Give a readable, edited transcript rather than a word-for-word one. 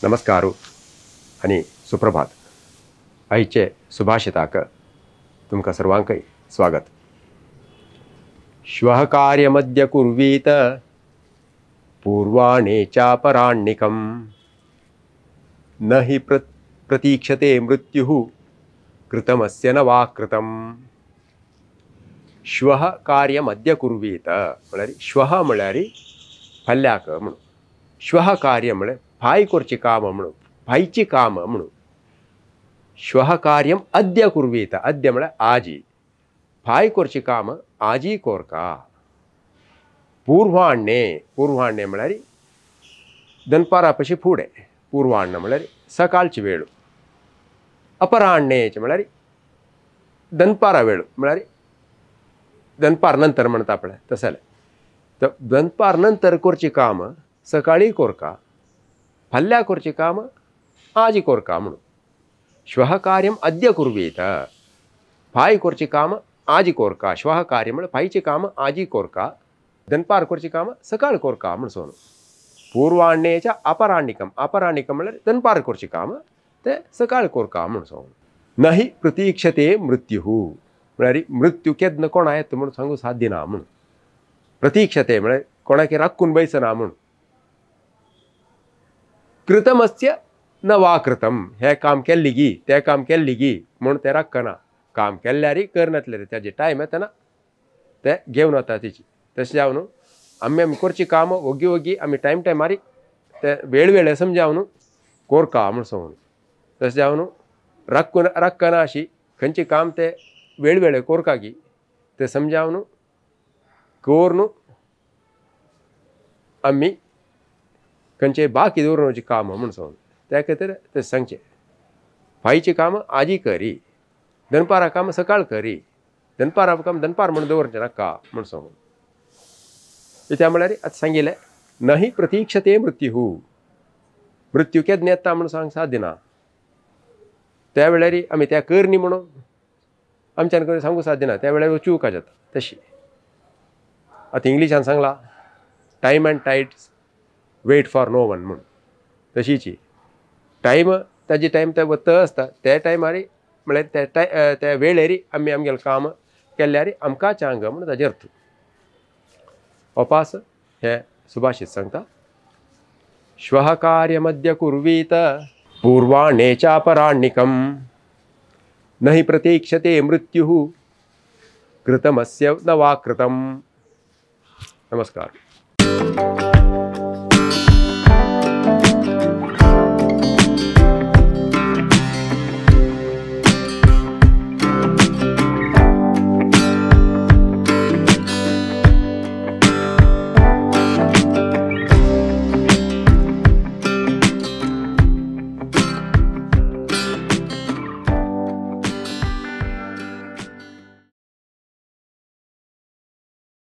नमस्कार आनी सुप्रभात। आयचे सुभाषिताक तुमकां सर्वांकय स्वागत। श्वः कार्यमद्य कुर्वीत पूर्वाणे चापराण्णिकं न हि प्रतीक्षते मृत्युः कृतमस्य न वा कृतम्। श्वः कार्यमद्य कुर्वीत म्हळ्यार श्वः म्हळ्यार फाल्याक म्हणून, श्वः कार्य म्हळ्यार फाय करचें काम म्हणून, फायचें काम म्हणून। श्वः कार्यम अद्य कुर्वीत, अद्य म्हळ्यार आजी, फाय करचें काम आजी कोरका। पूर्वाण्णे, पूर्वाण्णे म्हळ्यार दनपारा पशी फुडें, पूर्वाण्ण म्हळ्यार सकाळची वेळ। अपराण्णेचे म्हळ्यार दनपारा वेळ, म्हळ्यार दनपार नंतर म्हणटा पळय तशें जालें। तर दनपार नंतर करचें काम सकाळी कोरका, फाल्यां करचें काम आजी कोरका म्हणून। श्वः कार्यम अद्य कुर्वीत, फाय करचें काम आजी कोरका। श्वः कार्य म्हळ्यार फायचें काम आजी कोरका, दनपार करचें काम सकाळ कोरका म्हण सोन। पूर्वाण्णेच्या अपराण्णिकम, अपराण्णिकम म्हळ्यार दनपार करचें काम तें सकाळ कोरका म्हण सोन। न हि प्रतीक्षते मृत्युः म्हळ्यार मृत्यू केन्ना कोणा येता म्हूण सांगू साध्य ना म्हूण। प्रतीक्षते म्हळ्यार कोणाक राखून बैसना म्हूण। कृतमस्य न वा कृतम, हें काम केल्ली गी तें काम केल्ली गी म्हूण तें राखना। काम केल्यार करनातलें ताजे टायम येतना तें घेवन वता तेची। तशें जावन न्हू आमी आमी करचीं कामां ओगी ओगी आमी टायम टायमार ते वेळ वेळ समजावन कोरका म्हूण सांगून। तशें जावन न्हू राखून राखना अशी खंयचें काम ते वेळ वेळ कोरका गी तें समजावन कोरून आमी खंयचे बाकी दवरुनाची काम म्हूण सांगून त्या खातीर तें सांगचें। फायचें काम आजी करी, दनपारा काम सकाळ करी, दनपारा काम दनपार म्हूण दवरचें नाका म्हूण सांगून। कित्याक म्हळ्यार आतां सांगिल्लें न हि प्रतीक्षते मृत्युः, मृत्यू केन्ना येता म्हूण सांग साध्य ना। त्या वेळार आमी त्या करनी म्हणून आमच्यान करून सांगू साध्य ना, त्या वेळार चूक जाता तशी। आतां इंग्लिशान सांगलां time and tides wait for no one म्हूण, तशीची टायम ताजी टायम ते वता आसता त्या टायमार म्हळ्यार त्या त्या वेळेर आमी आमगेलें काम केल्यार आमकां चांग म्हूण ताजें अर्थ। अपास हें सुभाषित सांगता। श्वः कार्यमद्य कुर्वीत पूर्वाणे चापराण्णिकं न हि प्रतीक्षते मृत्युः कृतमस्य न वा कृतम्। नमस्कार।